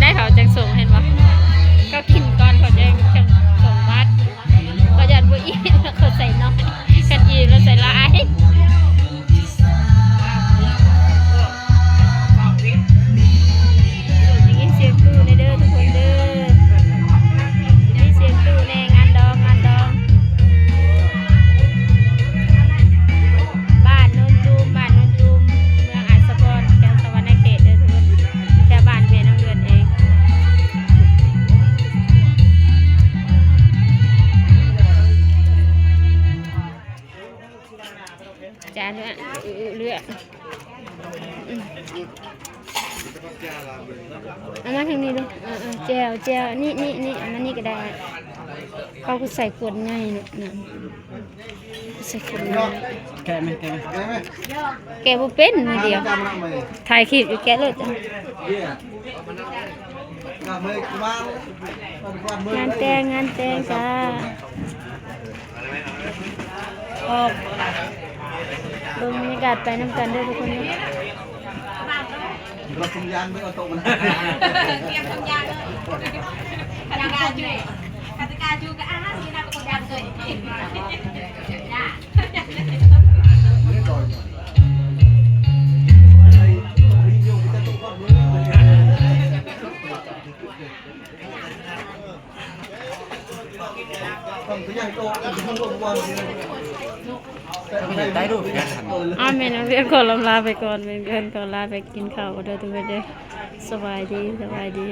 ໃຫ້ເຂົາຈັ່ງສົ່ງ ເຫັນບໍ່? ເຂົາກິນກ່ອນ ເຂົາຈັ່ງ ຈັ່ງສົ່ງບັດ. ເຂົາຢ້ານບໍ່ອີ່ມ ເຂົາໃສ່ໜ້ອຍ, ຄັນອີ່ມແລ້ວໃສ່ຫຼາຍ. ໄດ້ຍິນສຽງຕູ້ແດ່ເດີທຸກຄົນເດີ, ໄດ້ຍິນສຽງຕູ້ແດ່. ງານດອງ ງານດອງ ບ້ານໂນນຕູມ ບ້ານໂນນຕູມ ເມືອງອາດສະພອນ ແຂວງສະຫວັນນະເຂດເດີທຸກຄົນ, ແຖວບ້ານແມ່ນ້ອງເດືອນເອງ. ຈານເນາະ ອືໆ ເລືອກ ອືມ ເອົາມາທາງນີ້ດູ. ເອີໆ ແຈ່ວ ແຈ່ວ ນີ້ ນີ້ ນີ້ ເອົາມານີ້ກໍໄດ້. ເຂົາກໍໃສ່ຂວດໃຫຍ່ເນາະ ນະ ໃສ່ຂວດໃຫຍ່. ແກະໄໝ? ແກະໄໝ? ແກະບໍ່ເປັນ ມືດຽວ ຖ່າຍຄລິບຢູ່. ແກະໂລດ. ງານແຕ່ງ ງານແຕ່ງຈ້າ. ອອກເບິ່ງບັນຍາກາດໄປນຳກັນເດີທຸກຄົນເດີ. ເຕຣຍມຖົງຢາງເດີ ເອົາໂຕະມາ. ເຕຣຍມຖົງຢາງເດີ. ກະຕິກາຢູ່ ກະຕິກາຢູ່ກະອາ ຊິນັບຄົນຢາງເດີ. ອ້າວ ແມ່ນນ້ອງເດືອນຂໍລຳລາໄປກ່ອນ, ແມ່ນ້ອງເດືອນຂໍລາໄປກິນເຂົ້າເດີທຸກຄົນເດີ. ສະບາຍດີ ສະບາຍດີ.